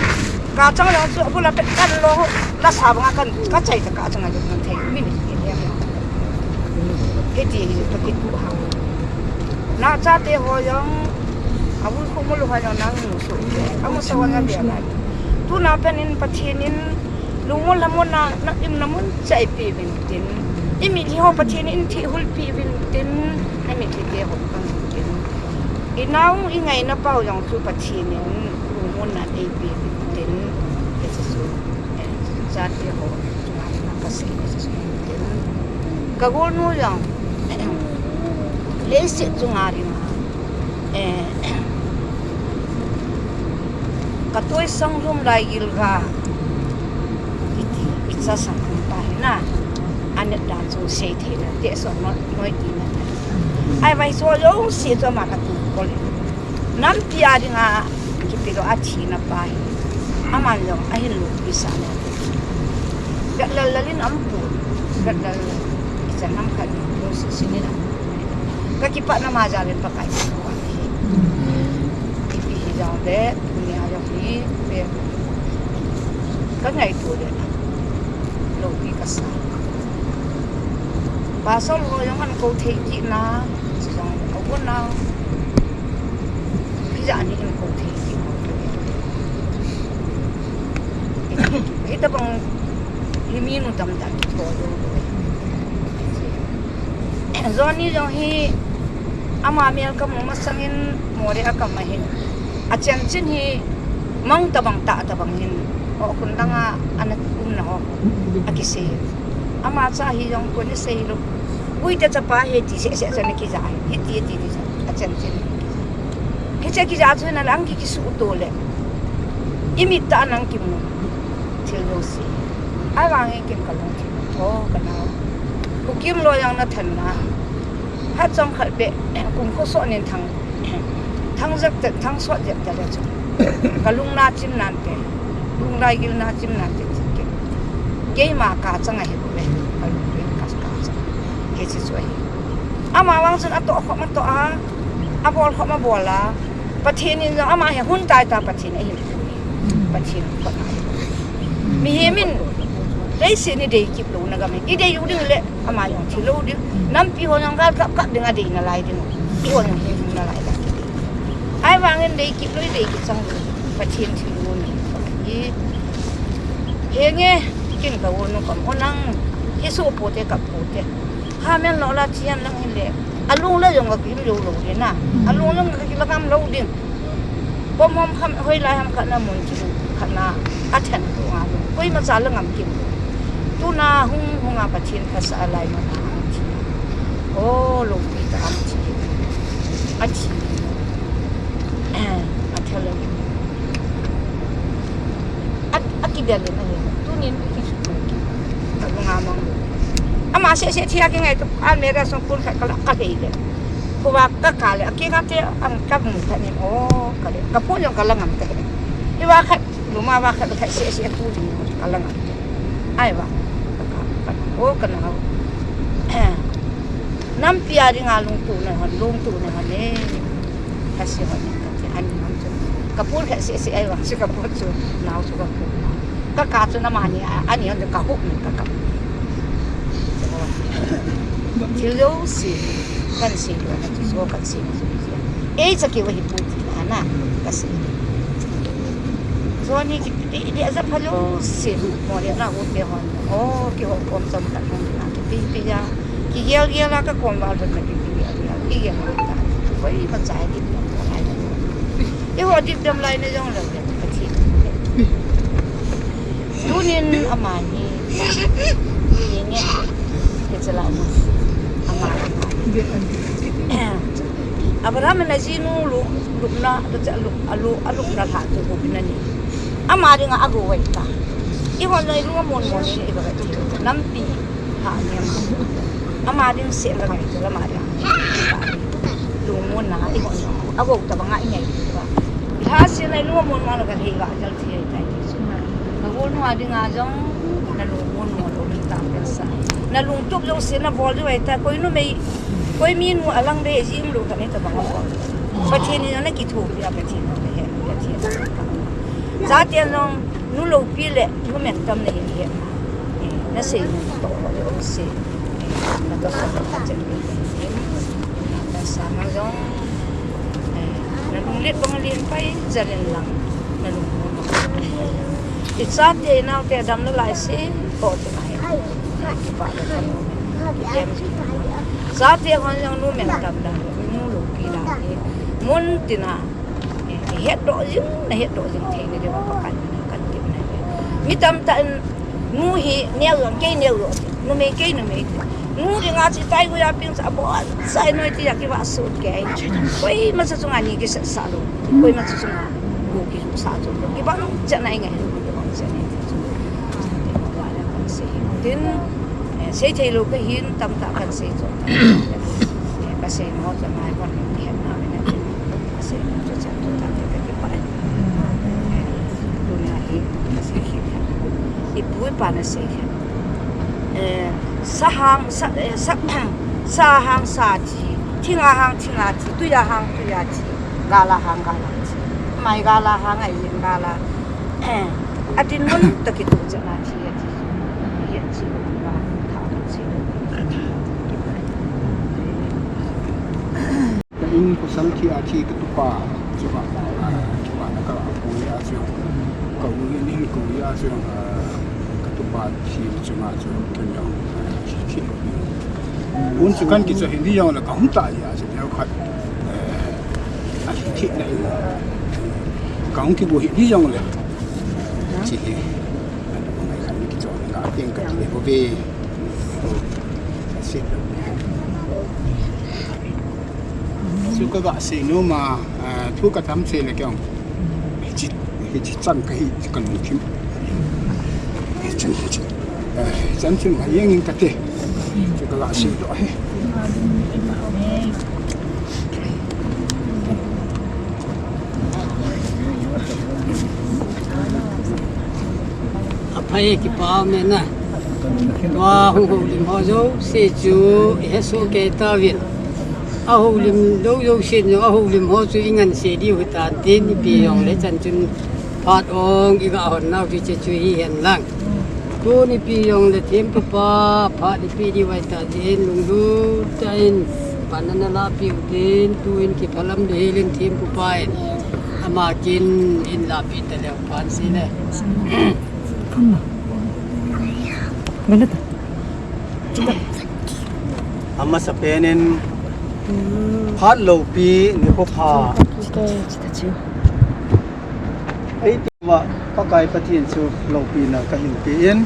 Ka chang le chu, abula pet kan lo, la sa banga kan, ka chai ta ka chang le kan thei, mi ni ki ne. Hiti hi ka kitu ha. Na chate ho jong, abul khu mo lo ha jong nang nu su. Amu sa wa ngan dia na. Tu na pen in Pathen in, Lungmon lamon na, na im na mun cha ipi uvin tin. Imitlhi ho Pathen in thihul pi uvin tin, namitlhi te ho kan tin. Inau ingaina pau jong chu Pathen in lungmon na eipi uvin tin. Jesu, eh, chate ho, chunga na kasei Jesu tin. Ka golnu jong, leiset chunga ringa. Eh, ka toisang lum lai gilga. Iti, icha sang lum pa hi na. Anet dan chu sei thei na, te so noi, noi ti na. Ahivang hiche jouse chu ama katuh kol e. Nampi a dinga kipilou a thina pa hi. Aman jong ahin loupi sah lou. Gatlal lal in aum pon. Gatlal lal. Ichan ham khat in lungset sel in aum pon. Kakipah na ma jal in Pakai ka kipah e. Ipi hijongle, tunia jong hi, kangaito le na. Loupi kasa. Pastor ho jong ahin kou thei kit na, chujong aum na. Hijat ni ahin kou thei kit na. Hitabang hi minu tamtah kitho lou lou. Johnny jong hi ama mel kamu masangin Moreh a kama hin. Achanchin hi mang tabang tah tabang hin. Ho khun langa ana umna ho. Akisei. Ama cha hi jong koi nasei lou. Uite chapa hi ti seh seh chan kija hi. Hiti ti ti chan. Achanchin. Hiche kija chu nalang ki kisuto le. Imit tah nang kimu. Thil jouse. Ahivangin ken kalung thim. O, kanao. Pu Kimloi jong nathan na. Phat chomkhat beh, kum kho sot nin thang, thang jep te, thang sot jep te le chu. Kalung nachim nante, lunglai gil nachim nante ti ke. Keima kachang ahi bou ve, kalung gil ka, kachang. Hiche chu ahi. Ama vang chun atoh khom atoh a, abol khom abol a. Pathen in jong ama hi hun tai ta Pathen ahi. Pathen khut a. Mihem in leiset ni dei kip louna gam hi. Idei u ding le ama jong thi lou ding. Nampi ho jong gal kap kap ding adei nalai ding. Eiho jong hi nalai ding. Ahivangin dei kip lou, idei kip chang lou. Pathen thilgon hi. Henge, ken ka u nu kam u nang. Hisu pote kap pote. Hamen lou la chian lang hile. Alung le jong ka kim lou lou ding na. Alung le jong ka kim lou ding. Pom hom kham hoilai ham khat na mun kilu khat na athen tu nga lu. Koima cha la ngam kim. Tuna hung hung a Pathen phasah lai ma na ang thi. O, loupi ta ang thi. Athi. Athel le. Akidel le na he. Tunin kisutu ki. Ka nga mang. Ama seh seh thia ki ngai tu. Almirah sung pun khat kala ka hei le. Khuva ka kale, akikate ang kamu tani, o, kale, kapu jong kala ngam te. Hiva khat, luma va khat, khat seh seh tu ding, kala ngam te. Ahivang, o, kanao. Nampi a dinga lungtup na hon, lungtup na hon e. Kasi hon e, kati, ani hon tu. Kapu khat seh seh ahivang, si kapu chu, nao chu kapu. Kaka chu namani, ani hon tu kahup ni kaka. Thil jouse, kahin sei lou na chu, so kahin sei lou na chu. Ei, cha keu ahi pu ti na na, kasei. Johnny kiti, ti, ti, aja pha jouse, Moreh na u te hon. O, kihou kom chom khat hung na, kiti, ti ja. Kigel gel a kakom val hon na, kiti, ti ja. Kigel a ta. Koima cha dip dam lai. Eiho dip dam lai na jong lou le, Pathen. Tunin ama hi, hi nge, hi chala ama. Ama hi. Abraham in ajinu lu, lupna, alu, alu, alupna lha chu gupna ni. Ama dinga agu vai ta. Eiho noi lu mon mon ni, eiho vai ti. Nampi. Ha, ni ama. Ama ding seh la ngai tu la ama ding. Lungmon na, eiho noi. Agu tabang a ingai tu ba. Iha seh na lungmon na la ka hei ba, jal ti hei tai ti chu. Ka gol nu a dinga jong, nalungmon mo lou kita pensa. Nalungtup jouse nabol jo ai ta, koi numei, koi minu alang be jing lou kani tabang a bol. Pathen in nakithopi a Pathen in nahe, Pathen in. Chate jong, nu loupi le, nu mengtam nahi he. Eh, nasei nu toh ho jouse. Eh, natoh ho ka chen ni. Nasa ma jong. Eh, nalunglet bang len pai, jalen lang. Nalungmon. Ichate naote dam nalai se, toh te nai. Kipa le kan. Chate hon jong nu mengtam dam, nu loupi dam. Mun tina. Eh, hetdoh jing, nahetdoh jing thei na diu va Pakai min in katipna. Mi tamtah in nu hi neo jong kei neo jong. Numei kei numei. Nu dinga chi tai guya ping sa bo sai noi ti ya kivah sut kei. Koima cha chunga ni kisat sah lou. Koima cha chunga gu kisat sah lou. Kibang cha nai ngai lou, kibang cha nai. Tin, eh, sei thei lou kahin tamtah kan sei chu. Asei mo chu mai kon ni het na me na. Asei mo chu chan chu ta te ka kipah e. Tunia hi asei hi. Ipu ipa nasei hi. Eh, sa hang sa, eh, sa, sa hang sa thi, thing a hang thing a thi, tui a hang tui a thi, gal a hang gal a thi, mai gal a hang a yin gal a, eh, a dinmun tah kituh chan a thi a thi, hi a thi, gal a thi. Ka in khosal thi a thi ka tupa, chu ba, a, chu ba na ka a pu ya chu, ka u in in ka u ya chu, a, ka tupa thi chu ma chu, ken jong, a, thi thi. Un chu kan kicho hin di jong le ka hung ta ya chu, leo khat, eh, a thi thi na in. Ka hung kibu hi di jong le. Chi hi. An ko mai khan kicho na ka teng ka ti le bo be. Sit. Chu ka ga sei nom a, a, thu ka tham sei le keng. Hichi, hichi chan ka hi, ka lungthim. Hichi, hichi. Eh, chan chun ha yeng in ka te. Chu ka ga sei doh hi. Aphai, kipa um e na. Tua hung houlim ho jouse chu i hesoh kei tauvin. A houlim lou jousen jong a houlim ho chu i nganse diu hitan tin, ipi jong le chan chun phat ong i ga hon nau chu hiche chu hi hen lang. Tun ipi jong le thempu pa phat i pe diu ahi ta jeh in lunglut tah in pan ana lahpeh u tin, tun kiphalam le hel in thempu pa in ama kin in lahpeh ta leu pan si le. Amasapen in phat loupi nikho pha. Eiti uva Pakai Pathen chu loupina kahin pe in,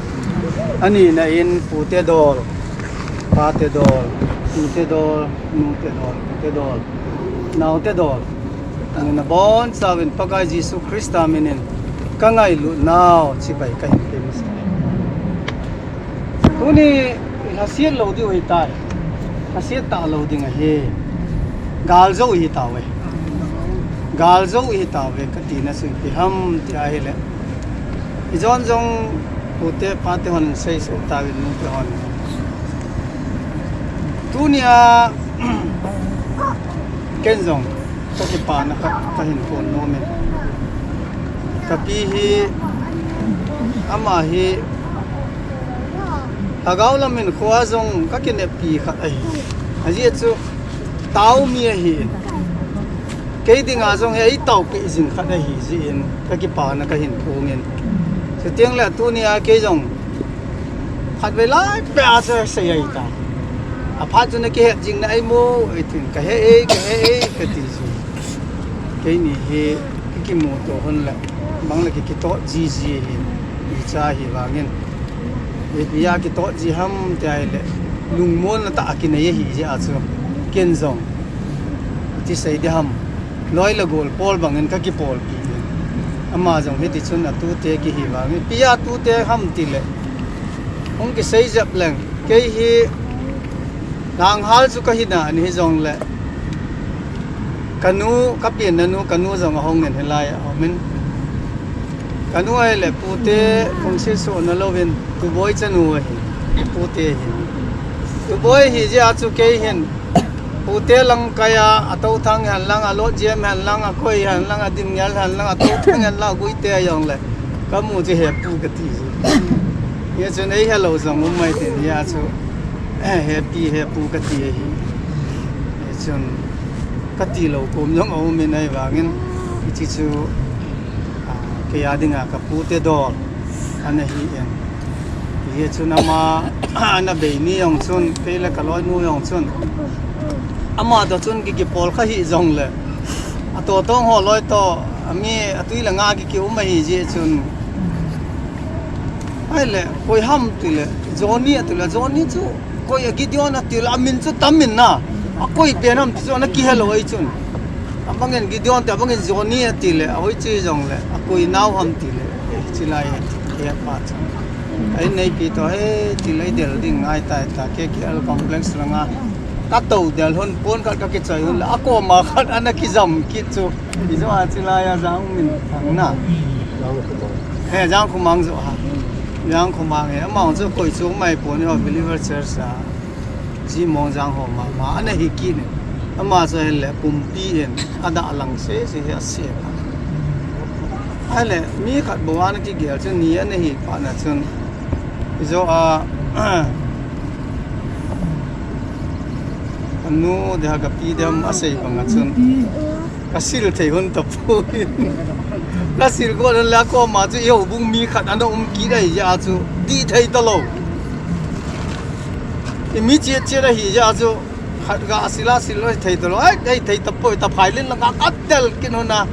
ani na in pute dol, pate dol, tute dol, nute dol, pute dol, naote dol, ani na bonchauvin Pakai Jesu Christa min in ka ngailut nau chibai kahin pe masa. Tuni lhasiat lou diu hitai. Lhasiat talou ding ahi. Galjou ihi tauve. Galjou ihi tauve kati na chu ipi ham ti ahile. Ijon jong pute pate hon seisoh tauvin nute hon. Tunia ken jong ka kipana khat kahin phon nom in. Ka pi hi, ama hi, lhagao lam in khoa jong ka kineppi khat ahi. Ajeh chu tao mi ahi. Kei dinga jong hi eitaopeh jing khat ahi jeh in ka kipana kahin phon in. Chuteng le tunia kei jong khatvei lai peh a chu sei ahi ta. Aphat chu na kihet jing na ahi mo, eitin ka he e, ka he e, kati chu. Keini hi kikimuto hon le, bang le kikitoh jiji ahi, icha hi vangin. Ipi a kitoh ji ham ti ahile, lungmonna tah a kinei ahi jeh a chu, ken jong iti sei ding ham. Loi le gol pol bangin ka kipolpi in. Ama jong hiti chun atute kihi vangin. Ipi a tute ham tile, hung kisei jep leng. Kei hi ganghal chu kahi nan hijongle, kanu, ka penna nu, kanu jong ahung in hilai a um in. Kanu ahile pute, kungsi sohna louvin, Tuboi chanu ahi, pute hi. Tuboi ahi jeh a chu kei hin, pute lang kai a, atothang hen lang, alot jem hen lang, akoi hen lang, adimngel hen lang, atothang hen lang, aguite jongle, kamu chu hepu kati ji. Hichun eihelou jong um mai tin, hia chu, hepi, hepu kati ahi. Hichun, katilou kom jong aum in ahivangin, hiche chu, a, kei a dinga kapute dol ana hi in. Hichun ama, ana bei ni jong chun, kei le kaloinu jong chun, ama toh chun ki, kipol kha hijongle, atoh tong ho loi toh, ami atui le nga ki, kium ahi jeh chun, ahile, koi ham tile, Johnny atile, Johnny chu, koi a Gideon atile, amin chu tam in na, akoi pen ham ti chu ana kihelou ahi chun. Abangin Gideon ti, abangin Johnny atile, ahoi chu jongle, akoi nau ham tile, hiche lai, hepa chu. Ahin neipi toh, e, tile del ding ngai tai ta, K K L complex langa. Ka tou del hun, pon khat ka kichoi hun le, a koma khat ana kijam kit chu. Ijo a chilai a Jang Min Thang na. He, Jang Khumang jo ha. Jang Khumang he, ama chu koi chu mai pon he, Believer Church a. Ji Mong Jang ho ma, ma ana hi kit ne. Ama chu he le pumpi in, ada lang se se he a se. A le, mi khat bou ana kigel chu ni ana hi pa na chun. Ijo a, Anu de ha ka pi dem a sei bang a chun. Ka sil thei hun ta poi. Ka sil go le la ko ma chu i houbung mi khat ana um kit ahi ja chu. Ti thei ta lo. I mi chiat chiat ahi ja chu. Khat ga a sil a sil lo thei ta lo. Ai, ai thei ta poi ta phai lin la ka ka tel kin hun a.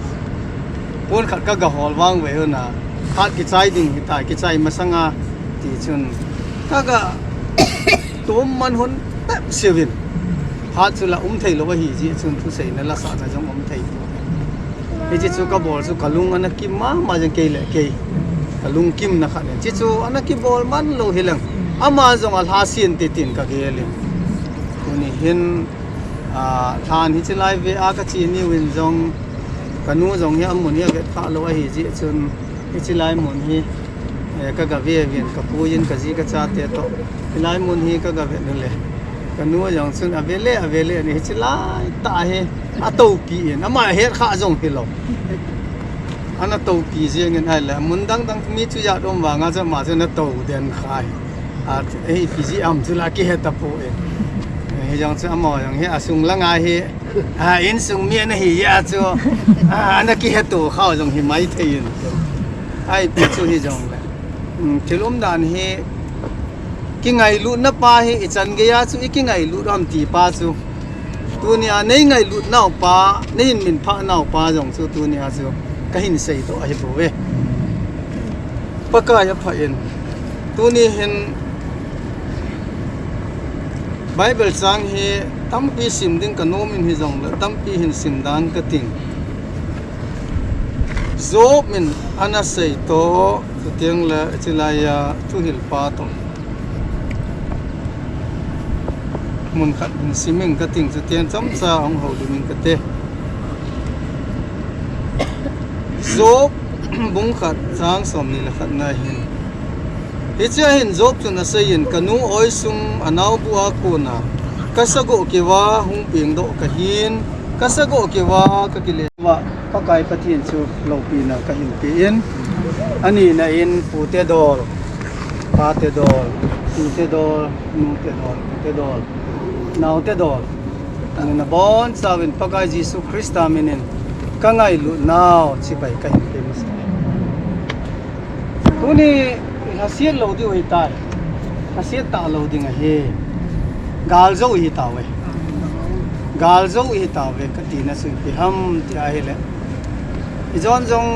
Pon khat ka ga hol vang ve hun a. Khat kichai ding hi ta, kichai masang a ti chun. Ka ga tum man hun pep siuvin. Phat chu la um thei lo ahi ji chun thusei na la sa na jong um thei. Hichi chu ka bol chu ka lung ana kim mama jeng kei le kei. Ka lung kim na khat ne. Chi chu ana kibol man lo hi leng. Ama jong a lha sin ti tin ka gel in. Tuni hin, a, lhan hichi lai ve a ka chi ni win jong ka nu jong hi a mun hi a vet kha lo ahi ji chun hichi lai mun hi Eh, ka ga ve vin, ka pu in, ka ji ka chate to. Hilai mun hi ka ga ve nu le. Ka nu jong chun a ve le, a ve le, ni hichi lai ta hi. A topi in, ama het kha jong hi lo. Ana topi jeng in ai le. Mun dang dang mi chu ya dom vang a cha ma chu na to den khai. A, eh, pi ji am chu la ki het ta po e. Eh, hi jong chu ama jong hi a sung la ngai hi. A, insung mi ana hi ya chu, a, ana kihetu khao jong hi mai thei in. Ai, pi chu hi jong le. Um, thil um dan hi, kingailutna pa hi, i chan gei a chu, i kingailut am ti pa chu. Tuni a, nei ngailut nau pa, nei hin min pha nau pa jong chu, tuni a chu, ka hin sei to ahi bou ve. Pakai a pha in. Tuni hin Bible chang hi tampi sim ding ka nom in hi jong le tampi hin sim dan ka ting. Job in ana sei to, chutiang le chilai a thuhil pa to. Mun khat hin sim in ka ting, chutiang chomcha hung houlim in ka te. Job bung khat chang som ni le khat na hin. Hichea hin Job chun asei in, ka nu oi sung a nao bu a kona ka sagoh keuva hung peng doh ka hin, ka sagoh keuva ka kile va, Pakai Pathen chu loupina ka hin pe in. Ani na in pute dol, pate dol, tute dol, nute dol, pute dol, naote dol. Ani na bon chauvin Pakai Jesu Christa minin ka ngailut nau chibai ka hin pe masa. Tuni hasiat lou diu hitai. Hasiat ta lou ding ahi. Gal jou hitauve. Gal jou hitauve kati na sui pi ham ti ahile. Ijon jong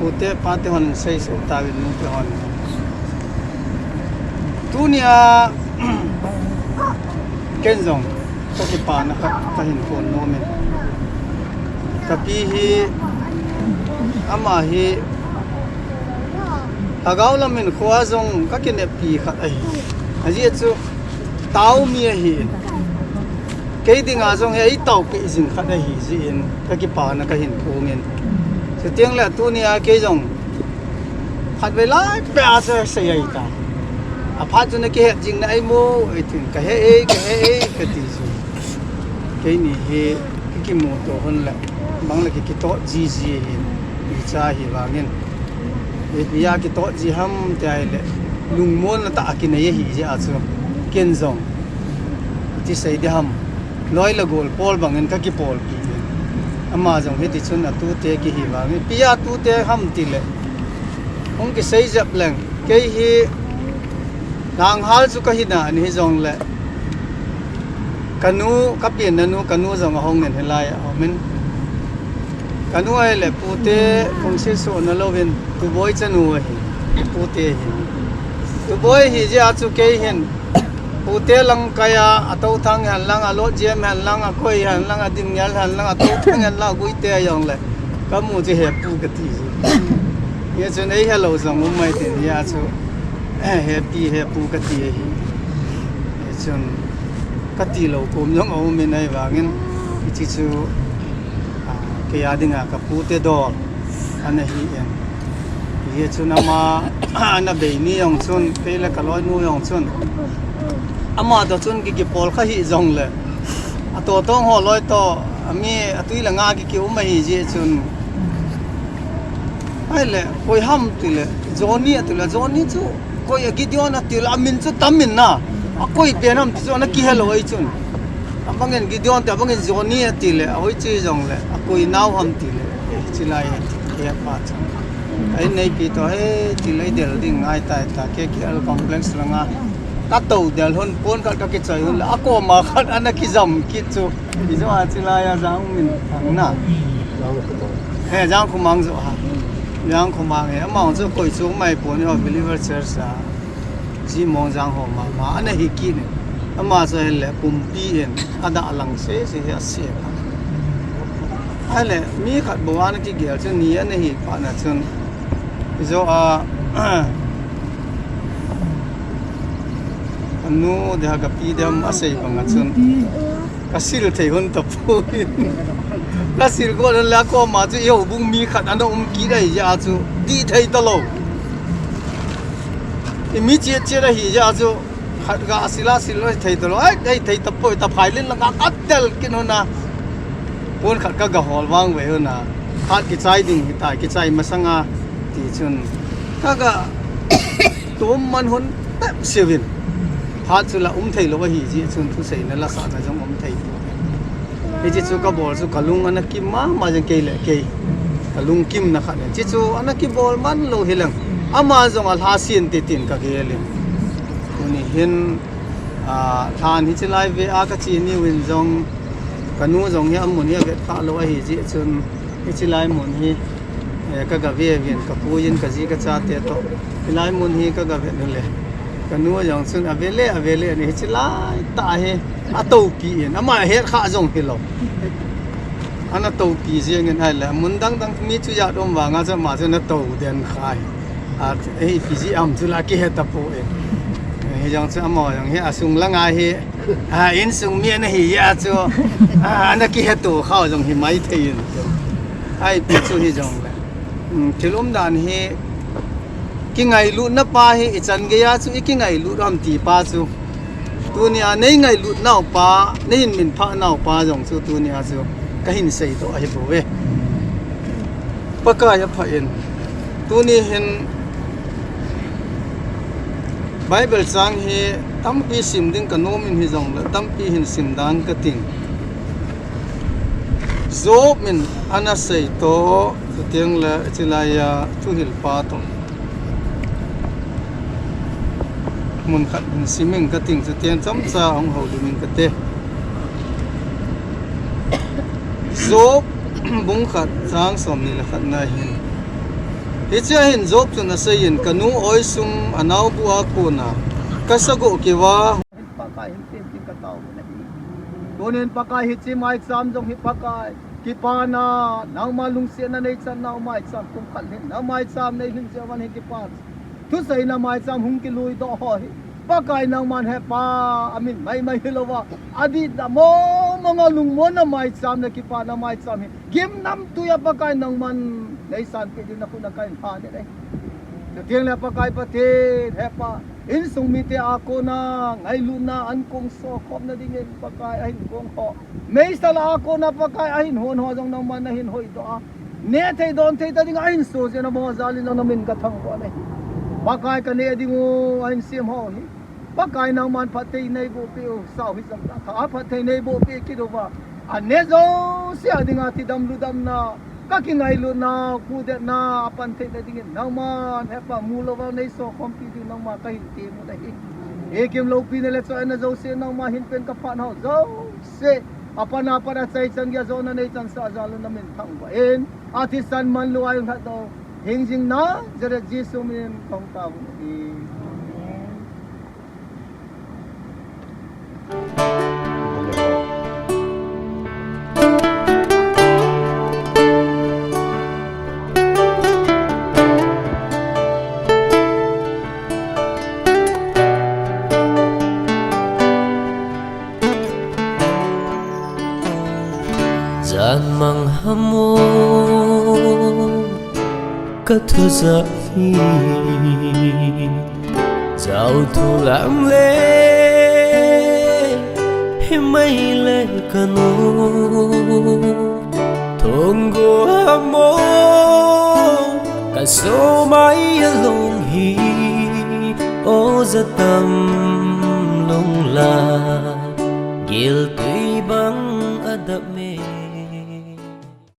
pute pate hon sei sei tauvin nute hon. Tunia ken jong ka kipana khat ka hin kon nom in. Ka pi hi, ama hi, lhagao lam in khoa jong ka kineppi khat ahi. Ajeh chu, tao mi ahi in. Kei dinga jong hi, ei tao kei jing khat ahi jeh in, ka kipana ka hin kon in. Chuteng le tunia kei jong, Khatvei lai peh a chu sei ahi ta. Aphat chu na kihet jing na ahi mo, ei tin ka he e, ka he e, ka ti chu. Keini hi, ki kimu to hon le, bang le ki kitoh ji ji hin, icha hi vangin. Ipi a kitoh ji ham ti ahile, lungmonna tah a kinei ahi jeh a chu, ken jong. Ti sei di ham. Loi le gol pol bangin ka kipolpi in. Ama jong hiti chun atute kihi vangin. Ipi a tute ham ti le. Hung kisei jep leng. Kei hi langhal chu ka hi na ani hi jong le. Ka nu, ka pianna nu, ka nu jong ahung in hilai a um in. Ka nu ahile pute, kong silsuh na louvin, Tuboi chanu ahi. Pute hi. Tuboi hi jeh a chu kei hin. Pute lang kai a, a tothang hen lang, a lotjem hen lang, a koi hen lang, a dimngel hen lang, a tothang hen lang, a guite a jong le. Ka mu chu he pu ka ti chu. Hia chun ei hello jong um mai tin hia chu. He pi he pu ka ti ahi. Hia chun. Kati lou kom jong aum in ahivangin, hiche chu, ah, kei a dinga kapu te dol ana hi in. Hiche chu ama ana bei ni jong chun, kei le kaloinu jong chun, ama toh chun ki, kipol kha hih jongle, atoh tong ho loi toh, ami atui le nga ki, kium ahi jeh chun. Ahile, koi ham tile, Johnny atile, Johnny chu, koi a Gideon atile, amin chu tam in na. Akoi pen ham ti chu, ana kihe lou ahi chun. Abangin Gideon ti, abangin Johnny atile, ahoiche jongle, akoi nau ham tile, eh, chilai he, he pa chu. Ai nei pi toh, eh, chilai del ding ngai tai ta, K K L complex langa. Katou del hon, pon khat kakichoi hon le, akoma khat ana kijam kit chu. Ijo a chilai a Jangmin thang na. He, Jangkhumang jo ha. Jangkhumang he, ama chu koi chu mai pon ni ho Believer Church a. Jimong Jang ho mama, ana hi kit ni. Ama chu ahile pumpi in, ada lang sese hi ase. Ahile, mi khat bou ana kigel chu ni ana hi pa na chun. Ijo a, anu de ha kapi de ham asei banga chun. Kasil thei hon tapoi. Kasil go le koma chu i houbung mi khat ana um kit ahi jeh a chu. Dih thei talou. Imi chet chet ahi jeh a chu. Khat ga asil a sil lou thei talou. Ai, ai thei tapoi, taphai len langa katel kit hon a. Pon khat kaga hol vang ve hon a. Khat kichai ding hitai, kichai masanga ti chun. Kaga tum man hon pep siuvin. Phat chu la um thei lou ahi jeh chun thuseina la sahna jong um thei. Hiche chu kabol chu kalung ana kim mama jeng kei le kei. Kalung kimna khat in. Hiche chu ana kibol man lou hilang. Ama jong alha sin ti tin kagel in. Tuni hin, ah, lhan hiche lai ve a kache niuvin jong kanu jong hi amun hi avet kha lou ahi jeh chun hiche lai mun hi, eh, kaga ve uvin kapu in kaji kachate toh. Hilai mun hi kaga vet u le. Kanu jong chun ave le, ave le, ani hiche lai tah hi atoupi in. Ama het kha jong hilou. Ana toupi jeng in ahile. Mun dang dang mi chu jat um vanga chu ama chu ana tou den kha hi. A, eh, ipi jeh ham chu la kihe tapoi. Eh, hijong chu ama jong hi asung langa hi. A, insung mi ana hi a chu. A, ana kihe to kha jong hi mai thei in. Ai, pi chu hijongle. Um, thil umdan hi kingailutna pa hi ichan gei a chu ikingailut ham ti pa chu. Tunia nei ngailut nau pa, nei hin minphah nau pa jong chu tunia chu kahin seidoh ahi bouve. Pakai apha in. Tuni hin Bible chang hi tampi sim ding kanom in hijongle tampi hin sim dan kating. Job in ana sei toh, chuteng le chilai a thuhil pa toh. Mun khat hin sim ing kating, chuteng chomcha hung houlim ing kate. Job bung khat chang somni le khat na hin. Hichea hin Job chun asei in, kanu oisung anaobu a kona kasagoh keuva. Pakai hin tem tin katao na hi. Tunin Pakai hiche maicham jong hi Pakai. Kipana, nangma lungsetna neichan nau maicham kum khat hin. Nau maicham neilhin jeh uvin hi kipa. Thuseina maicham hung kilui doh ho hi. Pakai nangman hepa, amin maimai hilouva. Adih na mong mong a lungmonna maicham le kipana maicham hi. Gimnamtui a Pakai nangman neisanpeh ding nakhut a kahin lhan e. Chuteng le Pakai Pathen hepa. Insung mite a kona, ngailutna, ankong sokhomna dingin Pakai ahin kong ho. Meisel a kona Pakai ahin hon ho jong nangman nahin hoidoh a. Neh thei don thei ta dinga ahin soh jeh in nabonga jal in jong namin kathangvah e. Pakai kaneh ding u ahin sem ho hi. Pakai nangman phatthei neiboh peh u, sao hijong le tha a phatthei neiboh peh kit uva. Aneh jouse a dinga thidam ludamna. Kakingailutna, kudetna, apan theina dingin, nangman, hepa mu louva, neisokhompi ding, nangma kahin tem u ahi. Hikimloupina le choina jouse, nangma hin pen kaphat hou jouse. Apan apat a chaichan geiya jona neichansah jal un namin thangvah in. Athisan manlu a hung lhatdoh. Hingjing Nazareth Jesu min in kahung tao u ahi. Thuja hi jao thu lam le, hi mai le kanu thong go amo, ka so mai along hi o jatam lung la, gil tui bang